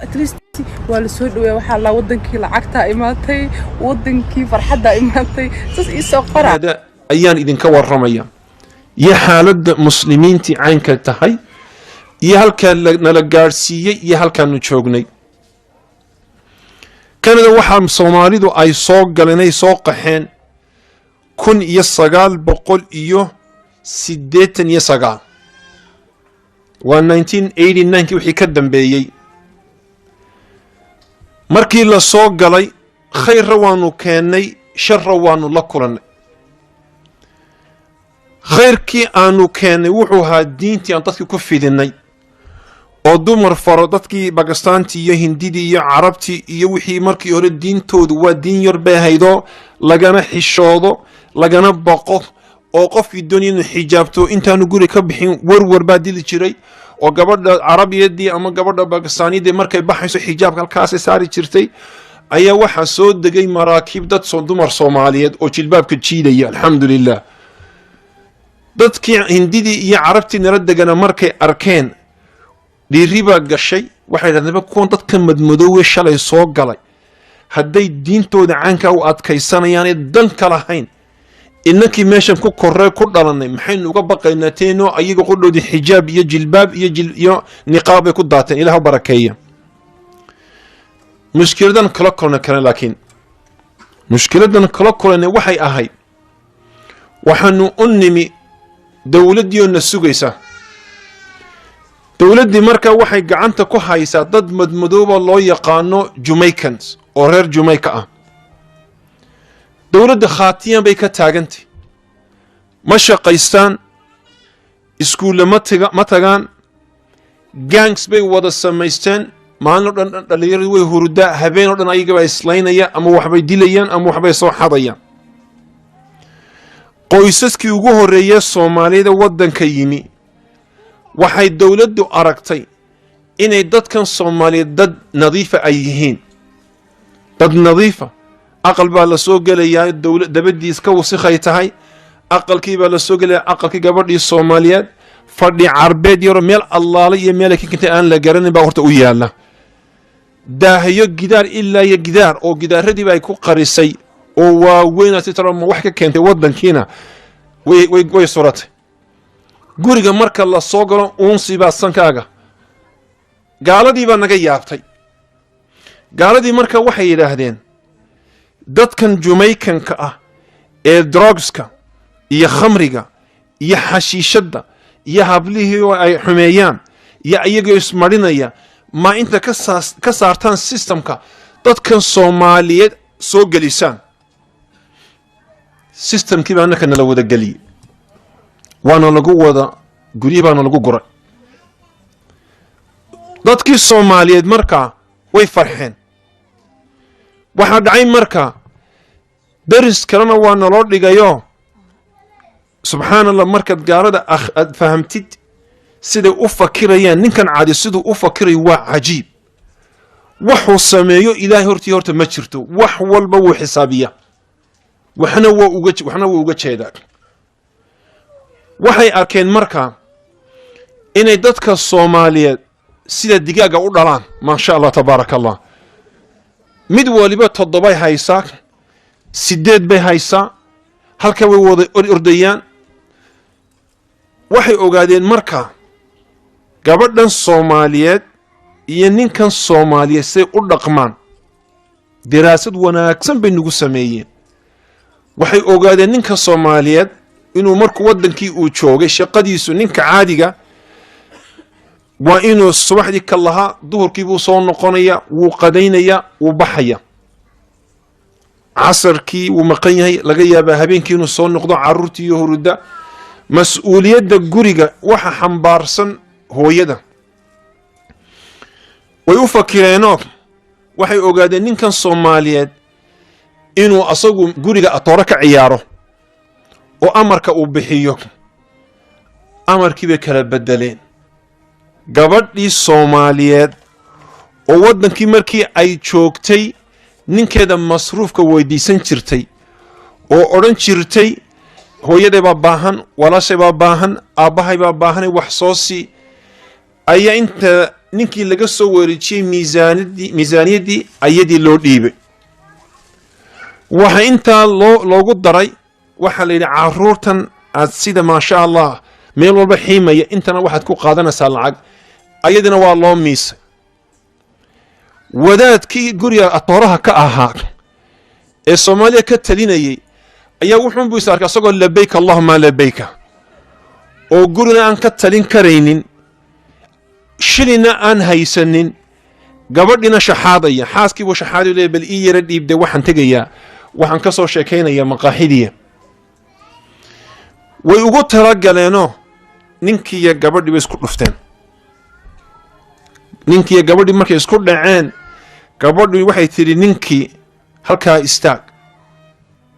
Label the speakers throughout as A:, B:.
A: At least waa la soo dhaweeya. Waxaa la wadankii lacagtaa imaatay, wadankii farxaddaa imaatay. Saas iisoo qora.
B: Hada ayaan idinka waramaya iyo xaaladda muslimiintii caynka tahay iyo halkaa nala gaadhsiiyey iyo halkaanu joognay. Canada waxaa Soomaalidu ay soo galeen, ay soo qaxeen 1989, waa 1989kii wixii ka dambeeyey. Markii la soo galay, khayrra waanu keennay, sharra waanu la kulannay. Khayrkii aanu keennay wuxuu ahaa diintii aan dadkii ku fidinay, oo dumar faro dadkii Bakistaantii iyo Hindidii iyo Carabtii iyo wixii markii hore diintoodu waa diin yar bay haydoo lagana xishoodo, lagana baqo, oo qofkii doonaya inuu xijaabto intaanu guri ka bixin warwar baa dili jiray, oo gabadha Carabiyadii ama gabadha Bakistaaniyadii markay baxayso xijaabka halkaasay saari jirtay. Ayaa waxaa soo degay maraakiib dad dumar Soomaaliyeed oo jilbaabka jiidaya. Alxamdulilah, dadkii Hindidii iyo Carabtii nala degana markay arkeen dhiiri baa gashay. Waxay dhahdeen, kuwan dadka madmadoowe shalay soo galay hadday diintooda caankaa u adkaysanayaanee dan ka lahayn, inankii meeshan ku koree ku dhalanay maxaynu uga baqaynaa? Teenoo ayaga qudhoodii xijaab iyo jilbaab iyo iyo niqaab bay ku daateen. Ilaah u barakeeya. Mushkiladan kala kulna kale, laakiin mushkiladan kala kulanay waxay ahayd, waxaanu u nimi dowladdii oo na sugaysa. Dowladdii marka waxay gacanta ku haysaa dad madmadooba loo yaqaano Jamaicans oo reer Jamaica ah. Dowladda khaatiyan bay ka taagantay, ma shaqaystaan, iskuulle ma tagaan, gangs bay wada samaysteen. Maalin o dhan dhallinyaradu way hurudaa, habeen o dhan ayagabaa islaynaya, ama waxbay dilayaan ama waxbay soo xadayaan. Qoysaskii ugu horreeyee Soomaalida waddanka yimi waxay dowladdu aragtay inay dadkan Soomaaliyeed dad nadiifa ay yihiin, dad nadiifa. Aqal baa la soo gelayaa, dowla dabadiis ka wasikhay tahay. Aqalkii baa la soo gelaya, aqalkii gabadhii Soomaaliyeed fadhi Carbeed yaro meel allaala iyo meel ay ka kentay aan la garanin baa horta u yaalla, daahayo gidaar ilaa iyo gidaar oo gidaaradiiba ay ku qarisay oo waaweyna si taro ma wax ka keentay waddankiina way suratay. Guriga marka la soo galo, uunsi baa sankaaga. Gaaladii baa naga yaabtay. Gaaladii marka waxay yidhaahdeen, dadkan Jumaykanka ah ee drugska iyo khamriga iyo xashiishadda iyo hablihii oo ay xumeeyaan iyo iyagoo ismarinaya, ma inta ka saartaan systemka dadkan Soomaaliyeed soo gelisaan? Systemkii baa annaka nala wada geliyey, waana lagu wada guryihi baana lagu guray. Dadkii Soomaaliyeed markaa way farxeen. Waxaa dhacay marka deris kalena waa naloo dhigayo. Subxaan Allah, markaad gaalada aad fahamtid siday u fakirayaan, ninkan cadi siduu u fakirayo waa cajiib. Waxuu sameeyo Ilaahay hortii horta ma jirto. Wax walba wuu xisaabiyaa, waxna wuu uga jeedaa. Waxay arkeen markaa inay dadka Soomaaliyeed sida digaaga u dhalaan. Maasha Allah, tabaaraka Allah, mid waliba toddobay haysaa, sideed bay haysaa, halka way wada ordayaan. Waxay ogaadeen markaa gabadhan Soomaaliyeed iyo ninkan Soomaaliyeed say u dhaqmaan. Diraasad wanaagsan bay nagu sameeyeen. Waxay ogaadeen ninka Soomaaliyeed inuu markuu waddankii uu joogay shaqadiisu, ninka caadiga, waa inuu subaxdii ka lahaa, duhurkii buu soo noqonaya, wuu qadaynaya, wuu baxaya, casarkii wuu maqan yahay, laga yaabaa habeenkii inuu soo noqdo carruurtii iyo huruda. Mas-uuliyadda guriga waxa xambaarsan hooyada. Way u fakireenoo waxay ogaadeen ninkan Soomaaliyeed inuu asagu guriga atooro ka ciyaaro oo amarka uu bixiyo. Amarkii bay kala bedeleen. Gabadhii Soomaaliyeed oo waddankii markii ay joogtay ninkeeda masruufka weydiisan jirtay oo odhan jirtay, "Hooyaday baa baahan, walaashay baa baahan, aabbahay baa baahanay, wax soo sii," ayaa inta Ninkii laga soo wareejiyey miisaaniyaddii ayadii loo dhiibay. Waxa intaa loogu daray, waxaa la yidhi, caruurtan aad sida, maasha Allah, meel walba xiimaya, intana waxaad ku qaadanaysaa lacag. Ayadina waa loo miisay. Wadaadkii guriga atooraha ka ahaa ee Soomaaliya ka talinayay ayaa wuxuunbuu is arkay asagoo "Labeyk allahuma labeyka", oo gurina aan ka talin karaynin, shilina aan haysanin, gabadhina shaxaadaya. Xaaskiibuu shaxaadayu leeya, "Bal ii yara dhiibde, waxaan tegayaa, waxaan ka soo sheekaynayaa maqaaxidiya." Way ugu talagaleenoo ninkiiyo gabadhii bay isku dhufteen. Ninkiiyo gabadhii markay isku dhaceen, gabadhii waxay tidhi ninkii, "Halkaa istaag."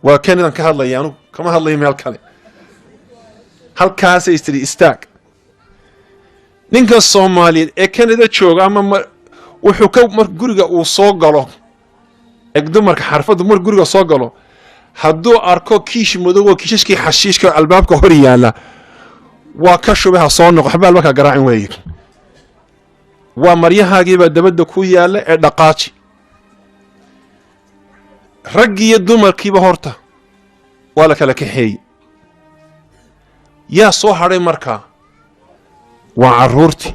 B: Waa Kanadan ka hadlaya, anugu kama hadlayo meel kale. Halkaasay istidhi, "Istaag." Ninka Soomaaliyeed ee Canada jooga ama wuxuu ka mar guriga uu soo galo, eg dumarka xarfaddu, mar guriga soo galo, hadduu arko kiish madow oo kiishashkii xashiishka albaabka hor yaalla, waa ka shubaha soo noqo, waxba albaabka garaacin weeye. Waa maryahaagiibaa dabadda ku yaalla ee dhaqaaji. Raggiiyo dumarkiiba horta waa la kala kaxeeyey. Yaa soo hadhay markaa? Waa carruurtii.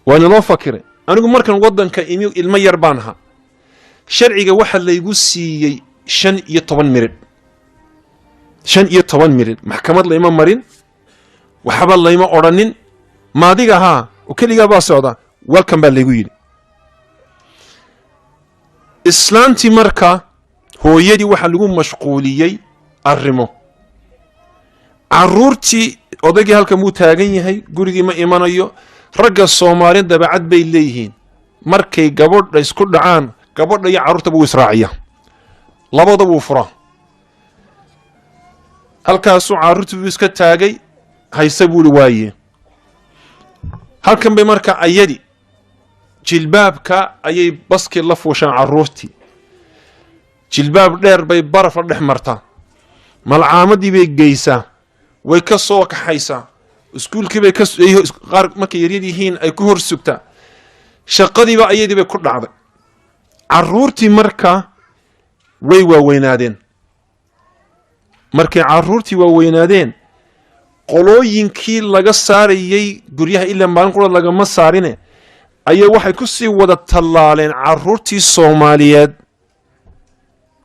B: Waa naloo fakiray. Anigu markan waddanka imi ilmo yar baan ahaa. Sharciga waxaa laygu siiyey 15 miridh, 15 miridh. Maxkamad layma marin, waxba layma odhanin. "Maadiga haa oo keligaa baa socda, welcome," baa laygu yidhi. Islaantii marka, hooyadii, waxaa lagu mashquuliyey arrimo carruurtii. Odaygii halkan buu taagan yahay, gurigii ma imanayo. Ragga Soomaaliya dabeecad bay leeyihiin: markay gabadha isku dhacaan, gabadha iyo carruurtaba wuu israaciya, labada wuu furaa. Halkaasuu carruurtii buu iska taagay, "Hayse," buu ihi. Waaye, halkan bay marka ayadi jilbaabka ayay baskii la fuushaan carruurtii. Jilbaab dheer bay baraf la dhex martaa, malcaamadii bay geysaa, way ka soo kaxaysaa, iskuulkii bay qaar markay yaryar yihiin ay ku hor sugtaa. Shaqadiiba ayadii bay ku dhacday. Carruurtii marka way waaweynaadeen. Markay carruurtii waaweynaadeen, qolooyinkii laga saarayey guryaha, ilaa maalin qura lagama saarine, ayaa waxay ku sii wada tallaaleen carruurtii Soomaaliyeed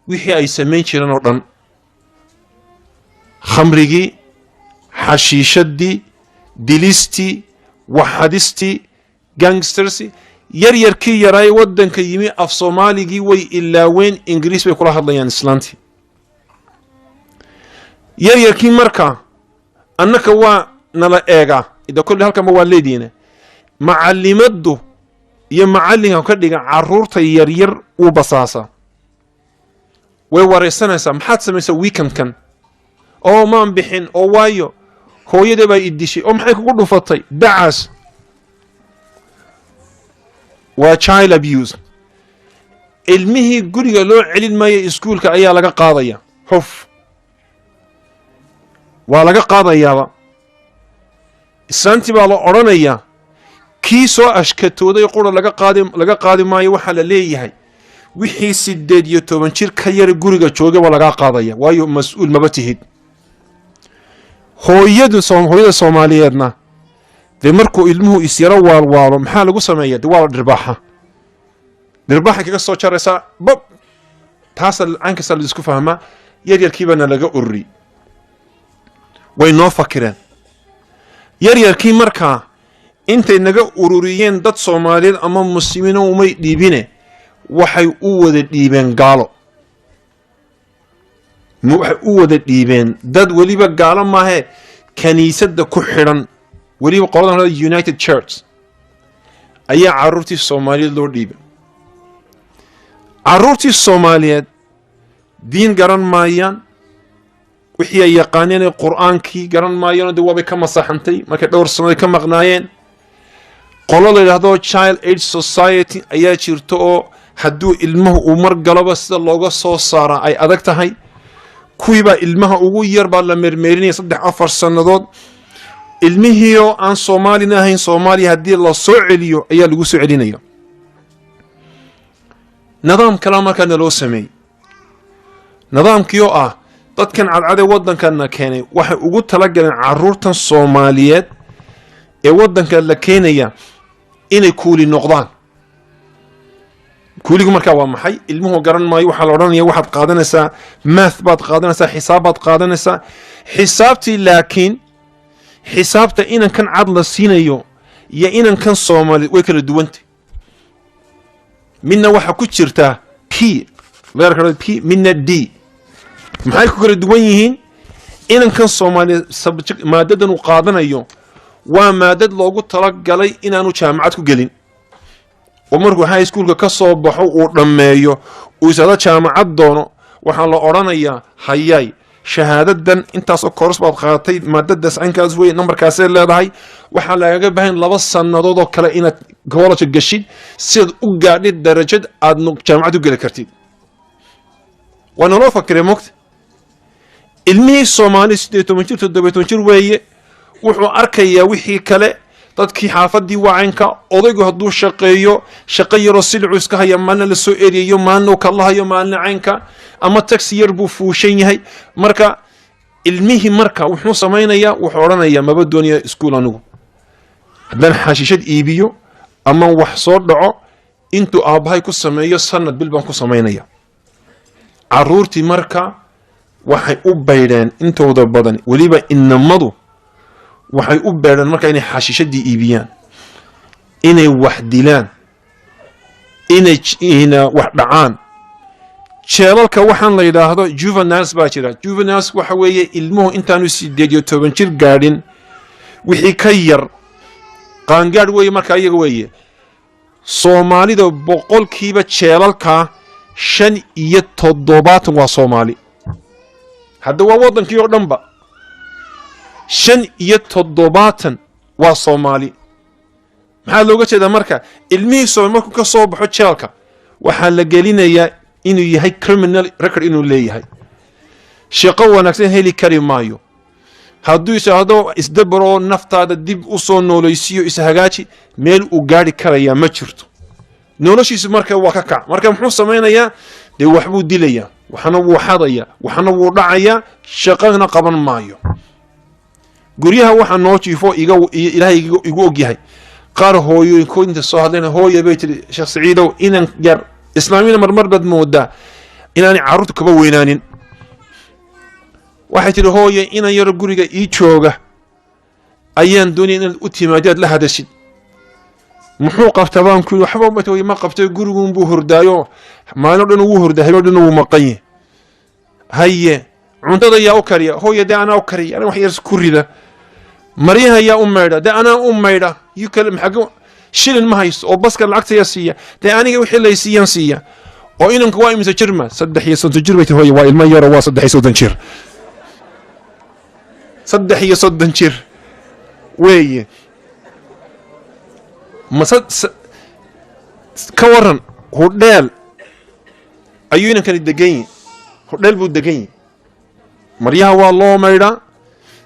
B: wixii ay samayn jireen oo dhan: khamrigii, xashiishadii, dilistii, waxadistii, gangsters. Yaryarkii yaraay waddanka yimi af Soomaaligii way ilaaween, Ingiriis bay kula hadlayaan islaantii. Yaryarkii marka annaka waa nala eegaa ida kolley halkanba waa leediina. Macallimaddu iyo macallinka ka dhiga carruurta yaryar wuu basaasaa, way waraysanaysaa: "Maxaad samaysaa weekendkan?" "Oo maan bixin." "Oo waayo?" "Hooyada baa i dishay." "Oo maxay kugu dhufatay?" "Dacas." Waa child abuse. Ilmihii guriga loo celin maayo, iskuulka ayaa laga qaadaya. Hof waa laga qaadayaaba. Islaantii baa la odhanayaa, kii soo ashkatooday qura laga qaadi maayo. Waxaa la leeyahay, wixii 18 jir ka yara guriga jooga baa lagaa qaadaya, waayo mas-uul maba tihid. Hooyada Soomaaliyeedna dee markuu ilmuhu isyaro waalwaalo, maxaa lagu sameeya? Dee waa la dhirbaaxa, dhirbaaxay kaga soo jaraysaa bob. Taasa caankaasaa la isku fahmaa. Yaryarkii baana laga ururiyey. Way noo fakireen yaryarkii. Markaa intay naga ururiyeen, dad Soomaaliyeed ama Muslimiina umay dhiibine, waxay u wada dhiibeen gaalo. Waxay u wada dhiibeen dad weliba gaalo maahee, kaniisadda ku xidhan, weliba qoladan United Church ayaa carruurtii Soomaaliyeed loo dhiibay. Carruurtii Soomaaliyeed diin garan maayaan, wixii ay yaqaaneen ee Qur-aankii garan maayaan. De waabay ka masaxantay markay dhowr sano ay ka maqnaayeen. Qolo la yidhaahdo Child Aid Society ayaa jirta, oo hadduu ilmuhu uu mar galoba sida looga soo saaraa ay adag tahay. Kuwiibaa ilmaha ugu yar baa la meermeerinaya 3-4 sannadood. Ilmihiioo aan Soomaalina ahayn, Soomaaliya haddii la soo celiyo ayaa lagu soo celinaya. Nidaam kalaa markaa naloo sameeyey, nidaamkii oo ah dadkan cadcadee waddankana keenay waxay ugu talagaleen caruurtan Soomaaliyeed ee waddanka la keenaya inay kuuli noqdaan. Kuuligu markaa waa maxay? Ilmuhu garan maayo. Waxaa la odhanaya waxaad qaadanaysaa math baad qaadanaysaa, xisaab baad qaadanaysaa. Xisaabtii laakiin xisaabta inankan cad la siinayo iyo inankan Soomaali way kala duwantay. Midna waxaa ku jirtaa P, leerka P, midna D. Maxay ku kala duwan yihiin? Inankan Soomaaliya subject maadadan uu qaadanayo waa maadad loogu talagalay inaanu jaamacad ku gelin, oo markuu high schoolka ka soo baxo, uu dhammeeyo, uu isado jaamacad doono, waxaa la odhanayaa hayay, shahaadadan intaasoo course baad qaadatay, maadadaas cankaas wey, nambarkaasay leedahay, waxaa lagaga baahan 2 sannadood oo kale inaad college gashid sidaad u gaadhid darajad aad jaamacad u geli kartid. Waa naloo fakiray mogta. Ilmihii Soomaali 18 jir, 17 jir weeye. Wuxuu arkayaa wixii kale, dadkii xaafadii wacanka, odaygu hadduu shaqeeyo, shaqo yaroo silicu iska haya, maalina lasoo eriyayo, maalina uu kalahayo, maalina caynka, ama taxi yar buu fuushan yahay. Marka ilmihii marka wuxuu samaynayaa, wuxuu odhanayaa maba doonaya iskuul anigu, haddaan xashiishad iibiyo ama wax soo dhaco, intuu aabbahay ku sameeyo sanad bil baan ku samaynaya. Caruurtii marka waxay u baydheen intooda badan, weliba inamadu waxay u beedheen marka inay xashiishadii iibiyaan, inay wax dilaan, inay wax dhacaan. Jeelalka waxaan la yidhaahdo juveniles baa jira. Juveniles waxa weeye ilmuhu intaanu 18 jir gaadhin, wixii ka yar qaangaadh weeye. Marka iyaga weeye Soomaalida jeelalka 75% waa Soomaali. Hadda waa waddankii oo dhanba 75 waa Soomaali. Maxaa looga jeedaa? Marka ilmihii Soomaali markuu ka soo baxo jeelka, waxaa la gelinayaa inuu yahay criminal record inuu leeyahay, shaqo wanaagsan heli kari maayo. Hadduu ishaahdo isdabaroo naftaada dib u soo noolaysiiyo, ishagaaji, meel uu gaari karayaa ma jirto. Noloshiisu marka waa ka kac. Marka muxuu samaynayaa? Dee waxbuu dilayaa, waxna wuu xadayaa, waxna wuu dhacayaa, shaqana qaban maayo. Guryaha waxaa noo jiifo, iga Ilaahay igu ogyahay, qaar hooyooyinkood inta soo hadlayna, hooya bay tiri, "Sheekh Saciidow, inan yar islaamina marmar baad moodaa inaanay carruurta kaba weynaanin." Waxay tihi, "Hooye, inan yaro guriga ii jooga ayaan doonaya inaad u timaado, aad la hadashid. Muxuu qabtaa?" Baan ku yidhi. "Waxba ma ma qabtay, gurigunbuu hordaayo, maalin o dhan wuu hordaa, habeen o dhan wuu maqan yahay." "Haye, cuntada yaa u kariya?" "Hooye, dee anaa u kariya, anaa wax yar ku rida." "Maryaha yaa u maydha?" "Dee anaa u maydha." Yu kale maxaa? "Shilin ma haysto." "Oo baska lacagta yaa siiya?" "Dee aniga wixii lay siiyaan siiya." "Oo inanku waa imise jir?" "Ma 33 jir," bay tii hooye. "Waa ilmo yaro, waa 33 jir, 33 jir weeye." Mase ka waran, hudheel ayuu inankani degan yihi, hudheel buu degan yihi. Maryaha waa loo maydhaa,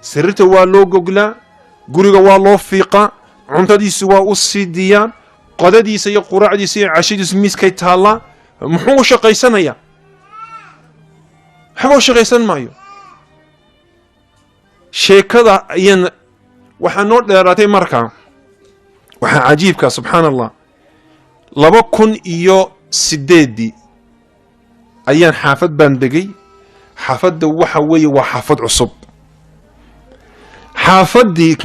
B: sariirta waa loo goglaa, guriga waa loo fiiqaa, cuntadiisu waa u sii diyaar, qodadiisa iyo quraacdiisa iyo cashadiisu miiskay taallaa. Muxuu u shaqaysanayaa? Waxba u shaqaysan maayo. Sheekada ayaan waxaa noo dheeraatay. Markaa waxaa cajiibka, subxaan Allah, 2008-dii ayaan xaafad baan degay. Xaafadda waxa weeye waa xaafad cusub. Xaafaddii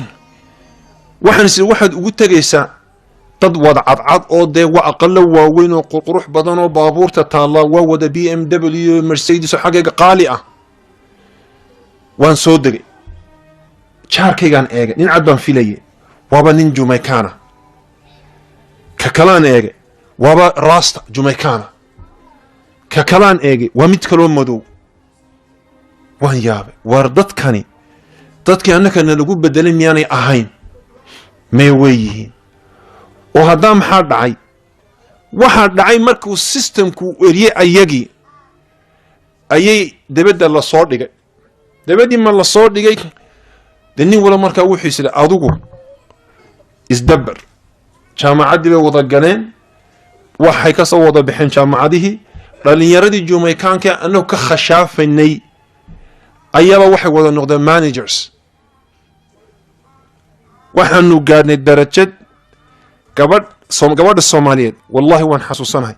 B: waxaan is waxaad ugu tegaysaa dad wada cadcad oo dee waa aqalo waaweyn oo qurqurux badan, oo baabuurta taalla waa wada BMW, Mercedes oo xaggayga qaali ah. Waan soo degay, jaarkaygaan eegay, nin cad baan filayay, waaba nin Jumaykana. Ka kalaan eegay, waaba rasta Jumaykana. Ka kalaan eegay, waa mid kaloo madow. Waan yaabay, waar dadkani dadkii annakana lagu bedelay miyaanay ahayn? Mee, way yihiin. Oo haddaa maxaa dhacay? Waxaa dhacay markuu systemku eriyey ayagii, ayay debadda lasoo dhigay. Dabaddii ma lasoo dhigay? Dee nin wala markaa wuxuu is adigu isdabar. Jaamacaddii bay wada galeen, waxay kasoo wada baxeen jaamacadihii. Dhalinyaradii Jumaykaanka annagu ka khashaafanay ayaaba waxay wada noqdeen managers. Waxaanu gaadhnay darajad gabadh, gabadha Soomaaliyeed, wallahi waan xasuusanahay,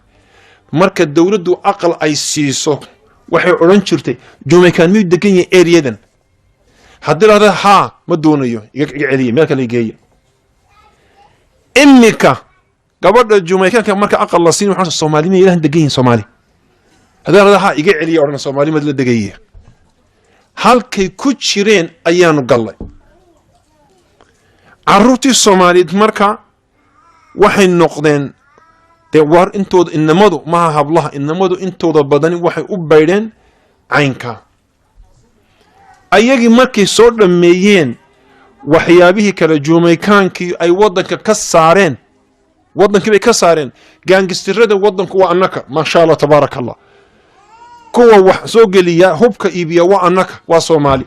B: marka dowladdu aqal ay siiso waxay odhan jirtay: "Jumaykaan miyuu degan yahay areadan?" Haddii lahda "Haa, ma doonayo, iga celiya, meel kale geeya." Imika gabadha Jumaykaanka marka aqal la siin waxaa: "Soomaali miya ilahan degan yihin?" Soomaali haddii lahda "Haa, iga celiya," odhan: "Soomaali mad la degaya?" Halkay ku jireen ayaanu gallay. Caruurtii Soomaaliyeed marka waxay noqdeen dee waar intooda, inamadu maha hablaha, inamadu intooda badani waxay u baydheen caynka. Ayagii markay soo dhammeeyeen waxyaabihii kale, Jumaykaankii ay waddanka ka saareen, waddankii bay ka saareen. Gangsterada waddanku waa annaka, maasha Allah, tabaaraka Allah. Kuwa wax soo geliya, hubka iibiya waa annaka, waa Soomaali.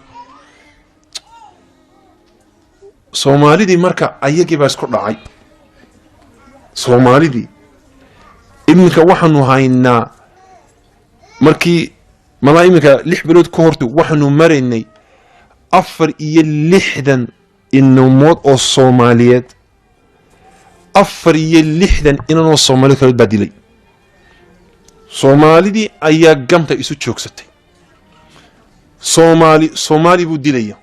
B: Soomaalidii marka ayagii baa isku dhacay. Soomaalidii iminka waxaanu haynaa, markii malaa iminka 6 bilood ka horta waxaanu maraynay 64 inamood oo Soomaaliyeed, 64 inanoo Soomaaliyeed kala baa dilay. Soomaalidii ayaa gamta isu joogsatay. Soomaali Soomaali buu dilaya.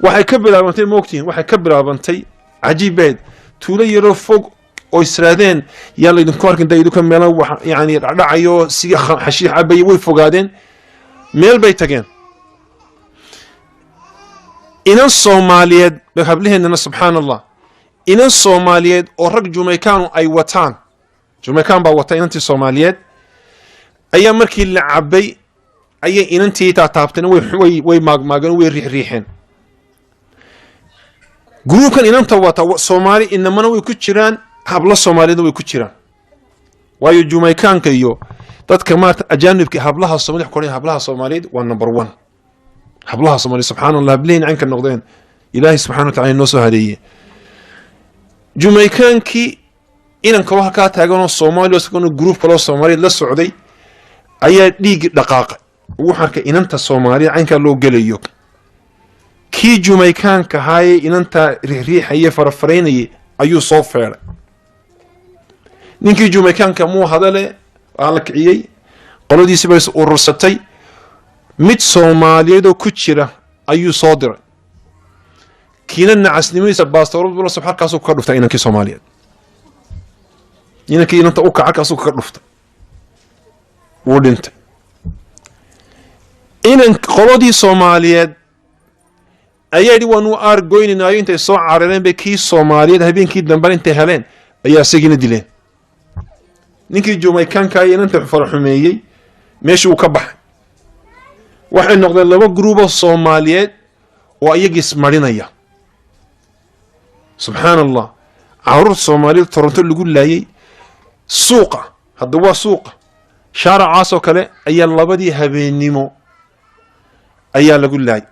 B: Waxay ka bilaabantay, moogtihiin, waxay ka bilaabantay cajiibeed tuulo yaroo fog oo israadeen yaa laydinku arkin da idinka meelo wax yani dhacdhacayo si xashiix cabaya. Way fogaadeen, meel bay tageen. Inan Soomaaliyeed hablaheennana, subxaan Allah, inan Soomaaliyeed oo rag Jumaykaanu ay wataan, Jumaykaan baa wata inantii Soomaaliyeed, ayaa markii la cabay ayay inantii taataabteen. Way maagmaageen, way riixriixeen. Groupkan inanta wata Soomaali inamana way ku jiraan, hablo Soomaaliyadna way ku jiraan, waayo Jumaykaanka iyo dadka maarata ajaanibka hablaha Soomaalida ku hablaha Soomaaliyeed waa number one. Hablaha Soomaaliyeed, subxaan Allah, habliheen caynka noqdeen, Ilaahay subxana wa tacala inoo soo hadeeye. Jumaykaankii inan kaloo halkaa taaganoo Soomaaliya isagoo group kaloo Soomaaliyeed la socday ayaa dhiiggi dhaqaaqay. Wuxuu arkay inanta Soomaaliya caynkaa loo gelayo. Kii Jumaykaanka ahaayee inanta riixriixaye, farafaraynayay ayuu soo feedhay. Ninkii Jumaykaanka muu hadale, waa la kiciyey, qoladiisi bay is urursatay. Mid Soomaaliyeedoo ku jira ayuu soo diray. Kiina nacasnimadiisa baastoorad halkaasuu kaga dhuftay inankii Soomaaliyeed, inankii inanta u kaca halkaasuu kaga dhuftay, wuu dhintay. Inan qoladii Soomaaliyeed ayaa yidhi: "Waanu aargoynaynaayo." Intay soo carareen bay kii Soomaaliyeed habeenkii dambena intay heleen ayaa isagiina dileen. Ninkii Jumaykaanka iyo inanta faraxumeeyey meeshii uu ka baxay. Waxay noqdeen laba groupoo Soomaaliyeed oo iyagii ismarinaya. Subxaan Allah, caruur Soomaaliyeed Toronto lagu laayay suuqa, hadda waa suuqa shaaracaasoo kale, ayaa labadii habeennimo ayaa lagu laayay.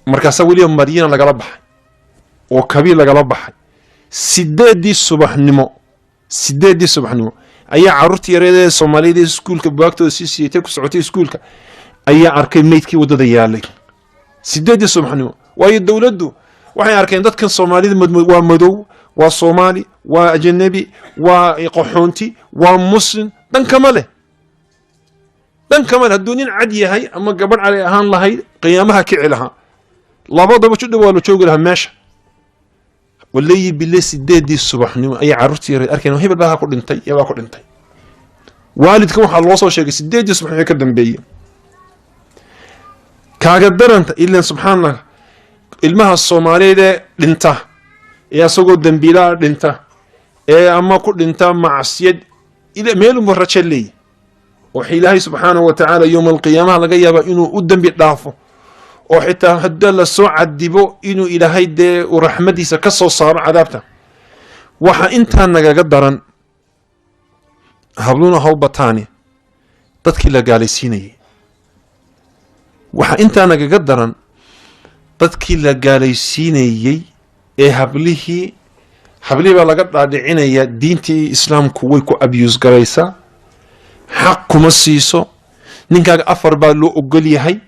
B: Markaasaa weliba maryina lagala baxay oo kabii lagala baxay. 8-dii subaxnimo, 8-dii subaxnimo ayaa carruurtii yareed ee Soomaaliyeed ee iskuulka buwaagtooda sii siiyatay ku socotay iskuulka ayaa arkay meydkii waddada yaalay 8-dii subaxnimo. Waayo dowladdu waxay arkeen dadkan Soomaalida waa madow, waa Soomaali, waa ajanabi, waa qaxoonti, waa Muslim, dan kama leh, dan kama leh. Hadduu nin cad yahay ama gabadh cali ahaan lahayd, qiyaamaha kici lahaa, labadaba judha waa la joogi lahaa meesha. Walayi bile, 8-dii subaxnimo ayay carruurtii yareed arkeen hebel baa ku dhintay, hebaa ku dhintay. Waalidkan waxaa loo soo sheegay 8-dii subaxnimo ka dambeeyey. Kaaga daranta ilan, subxaan Allah, ilmaha Soomaaliyeed ee dhinta, ee asagoo dembiilaa dhinta, ee ama ku dhinta macsiyad, meelunbu rajo leeyahy oo Ilaahay subxaanahu wa tacaala yowma alqiyaamaha laga yaaba inuu u dembi dhaafo, oo xitaa hadda la soo cadibo inuu Ilaahay dee uu raxmadiisa ka soo saaro cadaabta. Waxaa intaa nagaga daran, habluna haw bataani, dadkii la gaalaysiinayay. Waxaa intaa nagaga daran Dadkii la gaalaysiinayey ee hablihii baa laga dhaadhicinayaa diintii Islaamku way ku abuse garaysaa, xaq kuma siiso, ninkaaga afar baa loo ogol yahay.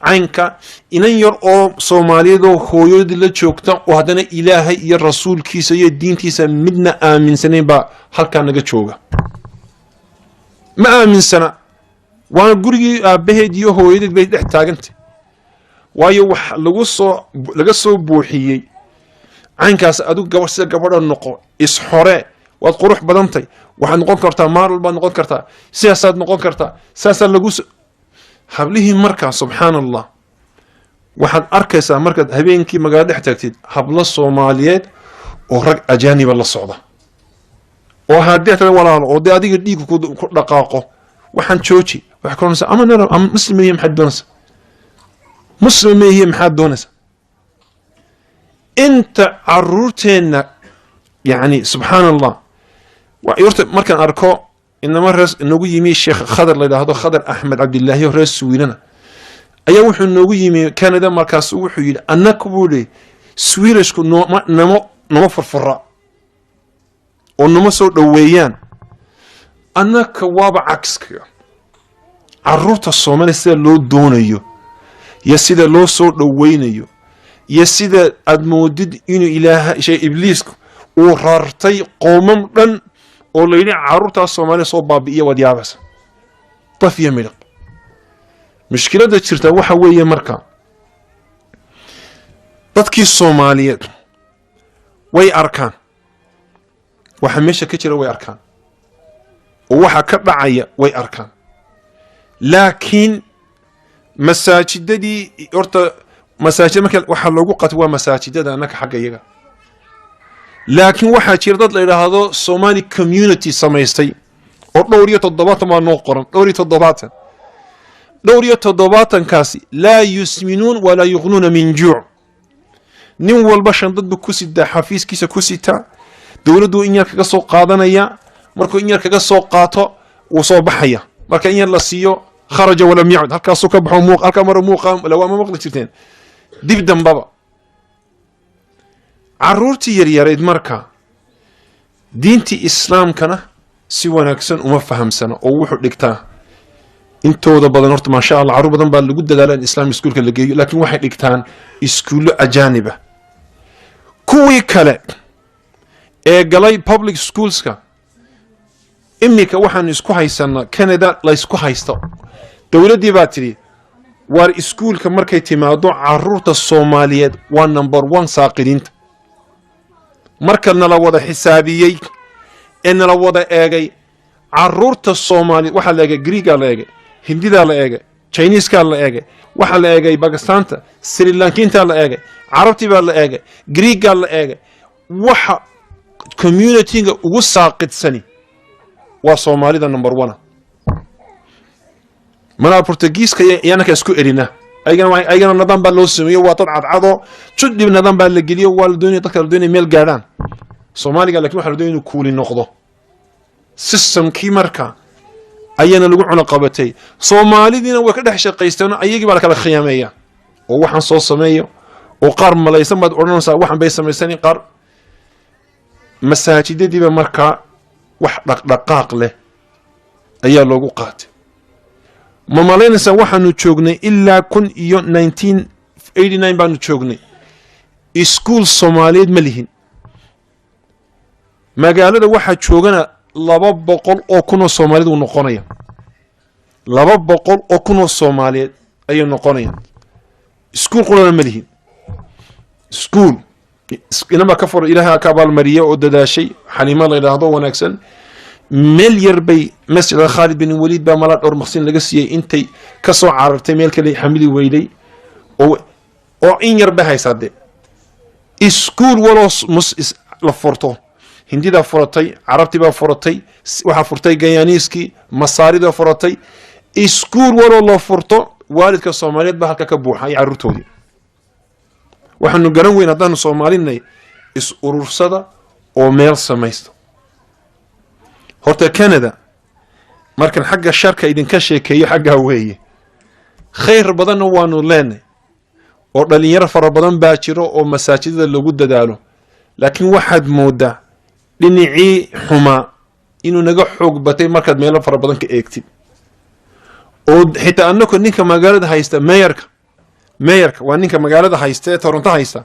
B: Caynka inan yar oo Soomaaliyeedoo hooyadii la joogta oo haddana Ilaahay iyo rasuulkiisa iyo diintiisa midna aaminsanayn baa halkaa naga jooga. Ma aaminsana, waana gurigii aabbaheed iyo hooyadeed bay dhex taagantay, waayo wax lagu soo laga soo buuxiyey caynkaas. Adigu gabadh sida gabadha noqo, isxore, waad qurux badantay, waxaad noqon kartaa model baad noqon kartaa, sidaasaad noqon kartaa, saasaa lagu hablihii. Markaa, subxaan Allah, waxaad arkaysaa markaad habeenkii magaalo dhex taagtid hablo Soomaaliyeed oo rag ajaaniba la socda, oo haddii tada walaalo oo dee adiga dhiigu ku dhaqaaqo, waxaan jooji, waxay ka oranaysaa, ama nara ama Muslim meehiye, maxaad doonaysaa? Muslim meehiye, maxaad doonaysaa? Inta caruurteenna, yani, subxaan Allah, horta markaan arko inama rees noogu yimi, Sheekh Khadar la yidhaahdo, Khadar Axmed Cabdilaahi oo reer Swiidana ayaa wuxuu noogu yimi Canada. Markaasu wuxuu yidhi, annaku buu yihi, Swedishku nooma nama furfura oo nama soo dhoweeyaan. Annaka waaba cagskaga. Caruurta Soomaaliya sida loo doonayo iyo sida loo soo dhoweynayo iyo sida aad moodid inuu Ilaaha shay Ibliisku uu rartay qoomam dhan oo la yidhi caruurtaas Soomaaliya soo baabi'iya, waad yaabaysa. Daf iyo midhiq. Mushkiladda jirta waxa weeye, marka dadkii Soomaaliyeed way arkaan waxa meesha ka jira, way arkaan oo waxa ka dhacaya way arkaan, laakiin masaajidadii, horta masaajid marka waxaa loogu qatay waa masaajidada annaka xagga iyaga. Laakiin waxaa jira dad la yidhaahdo Somali community samaystay oo 74 baa noo qoran. 74, 74-kaasi laa yusminuun walaa yuqnuuna min juuc. Nin walba shandad buu ku sitaa, xafiiskiisa ku sitaa, dowladdu in yar kaga soo qaadanaya. Markuu in yar kaga soo qaato, wuu soo baxaya. Marka in yar la siiyo, kharaja walam yacud. Halkaasuu ka baxo, muuq halkaa maro, muuqa lawaama maqli jirteen dib dambaba. Caruurtii yaryarayd marka diintii Islaamkana si wanaagsan uma fahamsana oo wuxuu dhigtaa intooda badan. Horta, maasha Allah, carruur badan baa lagu dadaala in Islaam iskuulka la geeyo, laakiin waxay dhigtaan iskuullo ajaaniba. Kuwii kale ee galay public schoolska, iminka waxaanu isku haysanaa Canada laysku haysto, dowladdii baa tidhi, waar iskuulka markay timaado caruurta Soomaaliyeed waa number one saaqidiinta. Marka nala wada xisaabiyey ee nala wada eegay caruurta Soomaaliyeed, waxaa la eegay Greegaa, la eegay Hindidaa, la eegay Chineskaa, la eegay, waxaa la eegay Bakistaanta, Sri Lankiintaa la eegay, Carabtii baa la eegay, Greegaa la eegay. Waxa communityga ugu saaqidsani waa Soomaalida, number one. Manaa Portugiiska iyanaka isku erina, ayagana nidaam baa loo sameeyo, waa dad cadcado judhib, nidaam baa la geliyo, waa la doonaya, dadka la doonaya meel gaadhaan. Soomaaliga lakin waxa la doonaya inuu kuuli noqdo. Systemkii marka ayaana lagu cunaqabatay. Soomaalidiina way ka dhex shaqaysteen, ayagii baa la kala khiyaameeya oo waxaan soo sameeyo oo qaar malaysan baad odhanaysaa waxan bay samaysan. Qaar masaajidadiiba markaa wax dhaqdhaqaaq leh ayaa loogu qaatay. Ma malaynaysaa waxaanu joognay ilaa kun iyo 1989 baanu joognay, iskuul Soomaaliyeed ma lihin. Magaalada waxaa joogana 200,000 oo Soomaaliyeed uu noqonaya, 200,000 oo Soomaaliyeed ayay noqonayaan. Iskuul qurana ma lihin. Iskuul inaba ka furo, Ilaaha ka abaalmariya oo dadaashay, Xaliimo la yidhaahdo wanaagsan, meel yar bay Masjidka Khaalid bin Waliid baa malaa dhowr maqsin laga siiyey, intay ka soo carartay meel kale xamili weyday oo in yar bay haysaa. Dee iskuul waloo la furto, Hindidaa furatay, Carabtii baa furatay, waxaa furtay Gayaaniiskii, Masaaridaa furatay. Iskuul waloo la furto, waalidka Soomaaliyeed baa halka ka buuxa iyo carruurtoodii. Waxaanu garan weyn haddaanu Soomaalinay is urursada oo meel samaysta. Horta Canada markan xagga sharka idinka sheekeeyo xaggaa weeye, khayr badanna waanu leenay. Oo dhalinyaro fara badan baa jiro oo masaajidada lagu dadaalo, laakiin waxaad moodaa dhinacii xumaa inuu naga xoog batay markaad meelo fara badan ka eegtid, oo xitaa annaku ninka magaalada haysta, mayorka, mayorka waa ninka magaalada haysta ee Toronto haysta.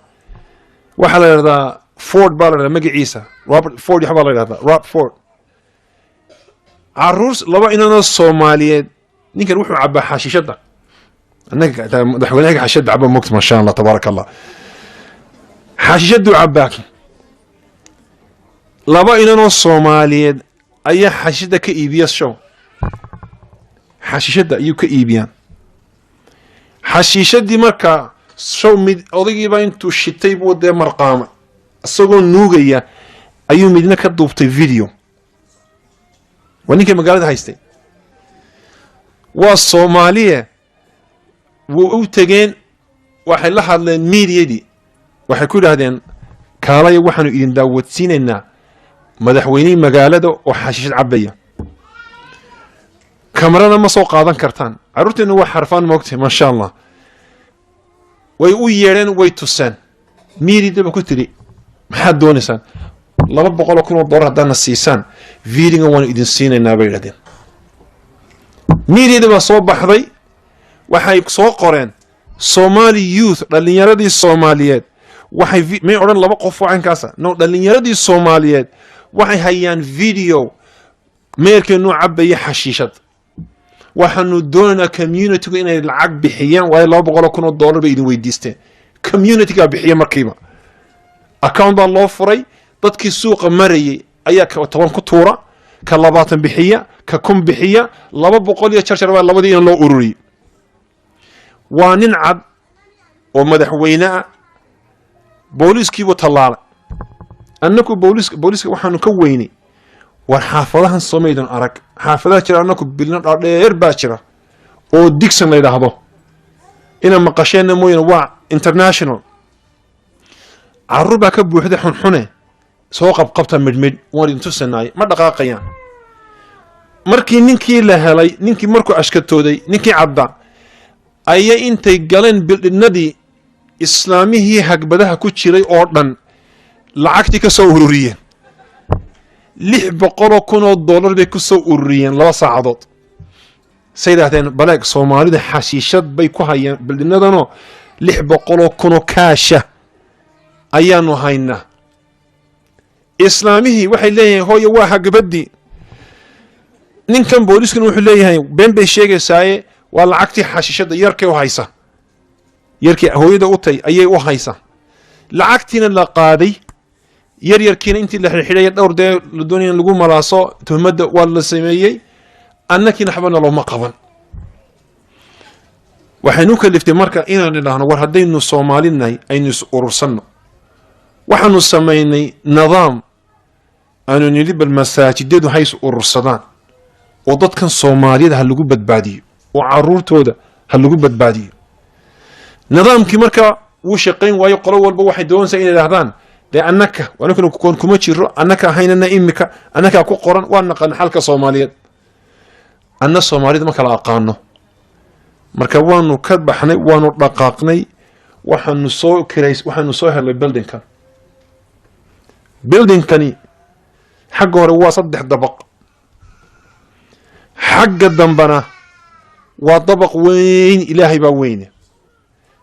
B: Waxaa la yidhahdaa Ford baa la yidhahdaa magaciisa, Robert Ford waxbaa la yidhahdaa, Rob Ford. Caruur laba inanoo Soomaaliyeed, ninkan wuxuu cabaa xashiishadda. Annaga madaxweynaha xashiishadda caba mogta, maasha Allah, tabaaraka Allah, xashiishaduu cabaa. Laba inanoo Soomaaliyeed ayaa xashiishadda ka iibiya show, xashiishadda ayuu ka iibiyaan. Xashiishadii markaa show mid odaygiiba intuu shitay buu dee marqaamay, isagoo nuugaya ayuu midna ka duubtay video. Waa ninkii magaalada haystay, waa Soomaaliye. Wuu u tegeen, waxay la hadleen mediadii, waxay ku yidhaahdeen: "Kaalaya, waxaanu idin daawadsiinaynaa madaxweynihii magaalada oo xashiishad cabaya. Kamarana ma soo qaadan kartaan." Carruurteennu waa xarfaan moogtay, maasha Allah. Way u yeedheen, way tuseen. Mediada ba ku tiri: "Maxaad doonaysaan? $200,000 haddaadna siisaan, videoga waanu idin siinaynaa," bay yidhahdeen. Mediada baa soo baxday, waxay soo qoreen Somali youth, dhalinyaradii Soomaaliyeed. Waxay may odhan laba qof oo caynkaasa, no, dhalinyaradii Soomaaliyeed waxay hayaan video mayorkeenuu cabaya xashiishad. Waxaanu doonaynaa communitygu inay lacag bixiyaan, waayo $200,000 bay idin weydiisteen. Communitygaa bixiya markiiba, account baa loo furay. Dadkii suuqa marayay ayaa ka 10 ku tuura, ka 20 bixiya, ka 1000 bixiya. 200 iyo jarjar baa labadii in loo ururiyey. Waa nin cad oo madaxweyne ah. Booliiskiibuu tallaalay. Annaku booliiska waxaanu ka weynay, war xaafadahan somaydon arag, xaafadaha jira. Annaku bilno dhaadheer baa jira oo Dixon la yidhaahdo, ina maqasheenna mooyane, waa international. Carruur baa ka buuxda xunxune, soo qabqabta midhmidh, waan idin tusanaay. Ma dhaqaaqayaan. Markii ninkii la helay, ninkii markuu ashkatooday, ninkii cadda ayay intay galeen buildingadii, islaamihii hagbadaha ku jiray oo dhan lacagtii ka soo ururiyeen. $600,000 bay ku soo ururiyeen 2 saacadood. Say yidhahdeen: "Baleeg, Soomaalida xashiishad bay ku hayaan buildingadanoo 600,000oo kaasha ayaanu haynaa." Islaamihii waxay leeyihiin: "Hooyo, waa hagbadii ninkan." Booliiskuna wuxuu leeyahay: "Been bay sheegaysaaye, waa lacagtii xashiishadda." Yarkay u haysa, yarkii hooyada u tay ayay u haysa. Lacagtiina la qaaday, yar yarkiina intii la xidhxidhaya dhowr dee la doonaya in lagu malaaso tuhmadda waa la sameeyey. Annakiina waxbana looma qaban. Waxaynu kaliftay marka inaan idhaahno: war haddaynu Soomaalinahay, aynu is urursanno. Waxaanu samaynay nidaam aanu nidhi: bal masaajidadu ha is urursadaan oo dadkan Soomaaliyada ha lagu badbaadiyo oo caruurtooda ha lagu badbaadiyo. Nidaamkii marka wuu shaqayn waayo. Qolo walba waxay doonaysaa inay idhahdaan: "Dee annaka anakuna kuma jiro, annaka ahaynana, imika annakaa ku qoran, waa naqaana xalka Soomaaliyeed." Anna Soomaalida ma kala aqaano. Marka waanu ka baxnay, waanu dhaqaaqnay, waxaanu soo kirays, waxaanu soo helnay buildingkan. Buildingkani xagga hore waa saddex dabaq, xagga dambena waa dabaq weyn. Ilaahay baa weyne.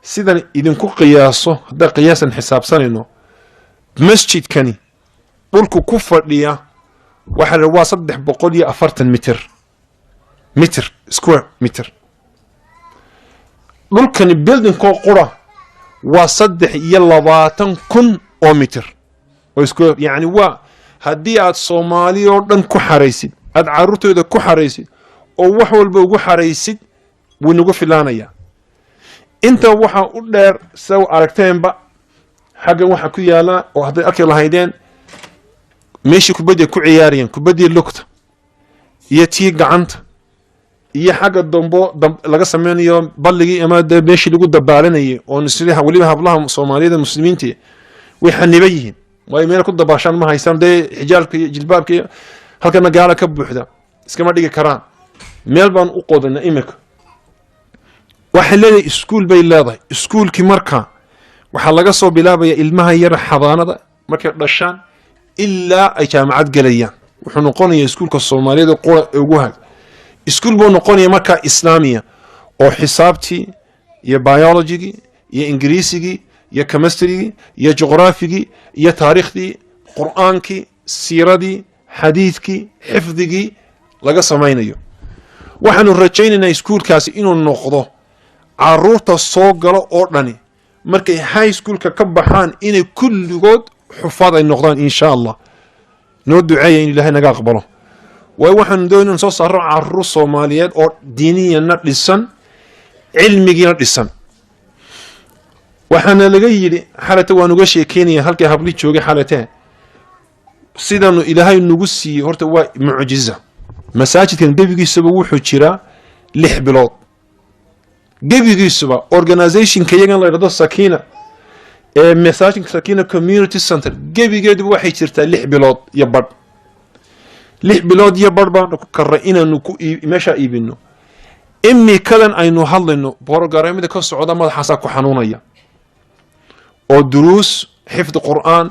B: Sidan idinku qiyaaso, haddaan qiyaasan xisaabsanayno, masjidkani dhulku ku fadhiya waxaa la waa 340 mitir square mitir. Dhulkani buildingkoo qura waa 23,000 oo mitir oo square. Yacni waa haddii aad Soomaali oo dhan ku xaraysid, aad carruurtooda ku xaraysid oo wax walba ugu xaraysid, wuu nagu filaanayaa. Inta waxaa u dheer, sida aragteenba, xaggan waxaa ku yaala oo hadday arki lahaydeen meeshii kubadday ku ciyaarayeen, kubaddii lugta iyo tii gacanta, iyo xagga dambo laga sameynayo balligii ama dee meeshii lagu dabaalanayay oo nisliha. Weliba hablaha Soomaaliyada Muslimiinta way xaniban yihiin, waayo meel ku dabaashaan ma haystaan. Dee xijaabka iyo jilbaabka iyo halkana gaala ka buuxda, iskama dhigi karaan. Meel baan u qodanaa imika. Waxay leedahay iskuul bay leedahay. Iskuulkii markaa waxaa laga soo bilaabaya ilmaha yara xadaanada markay dhashaan ilaa ay jaamacad gelayaan. Wuxuu noqonayaa iskuulka Soomaaliyada qura ee ugu hag iskuul buu noqonaya markaa Islaamiya oo xisaabtii iyo biologigii iyo Ingiriisigii iyo chemistrygii iyo juqraafigii iyo taariikhdii, Qur-aankii, siiradii, xadiidkii, xifdigii laga samaynayo. Waxaanu rajaynaynaa iskuulkaasi inuu noqdo caruurta soo galo oo dhani markay high schoolka ka baxaan inay kulligood xufaad ay noqdaan, insha Allah. Noo duceeya in Ilaahay naga aqbalo, waayo waxaanu doonay inaan soo saaro caruur Soomaaliyeed oo diiniyana dhisan, cilmigiina dhisan. Waxaana laga yidhi xalate, waan uga sheekeynaya halkii habli joogay xalatee, sidaanu Ilaahay nagu siiyey. Horta waa mucjiza. Masaajidkan gebigiisuba wuxuu jiraa 6 bilood gebigiisuba. Organizationka iyagan la yidhahdo Sakina ee masaajidka Sakina Community Center gebigeeduba waxay jirtaa 6 bilood iyo badh. 6 bilood iyo badh baanu ku karray inaanu ku meeshaa iibino. Imikadan aynu hadlayno programmada ka socda madaxaasaa ku xanuunaya, oo duruus xifdi Qur'aan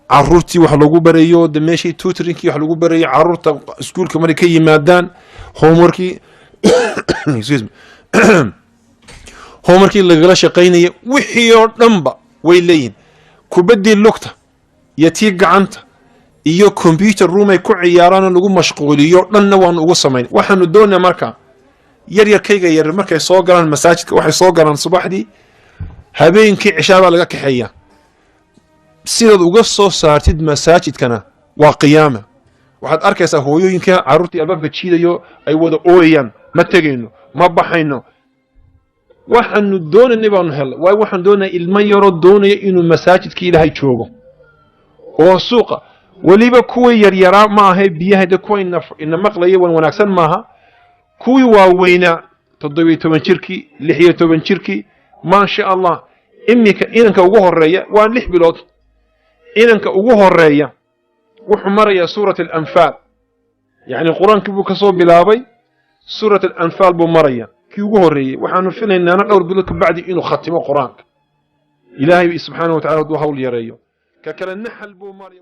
B: caruurtii wax lagu barayo, de meeshii tutoringkii wax lagu barayo caruurta iskuulka markay ka yimaadaan, homeworkii, excuse me, homeworkii lagala shaqaynaya, wixii oo dhanba way leeyihin. Kubaddii lugta iyo tii gacanta iyo computer room ay ku ciyaaraan oo lagu mashquuliyo dhanna waanu ugu samayn. Waxaanu doonaa marka yaryarkayga yar markay soo galaan masaajidka, waxay soo galaan subaxdii, habeenkii cishaa baa laga kaxeeya. Sidaad uga soo saartid masaajidkana waa qiyaama. Waxaad arkaysaa hooyooyinka carruurtii albaabka jiidayo, ay wada ooyayaan: "Ma tegayno, ma baxayno." Waxaanu doonaynay baanu helnay, waayo waxaan doonaya ilmo yaroo doonaya inuu masaajidka Ilaahay joogo oo suuqa weliba kuwii yaryaraa ma ahay biyaha de kuwa ina maqlaya wan wanaagsan maaha. Kuwii waaweynaa, 17 jirkii, 16 jirkii, maasha Allah. Iminka inanka ugu horeeya waa 6 bilood. Inanka ugu horeeya wuxuu marayaa Suurat Alanfaal, yacni Qur-aankii buu kasoo bilaabay, Suurat Alanfaal buu maraya kii ugu horreeyey. Waxaanu filaynaana dhowr bilood kabacdi inuu khatimo Qur-aanka, Ilaahay subxaana wa tacala hadduu hawl yareeyo. Ka kale Naxal buu maraya.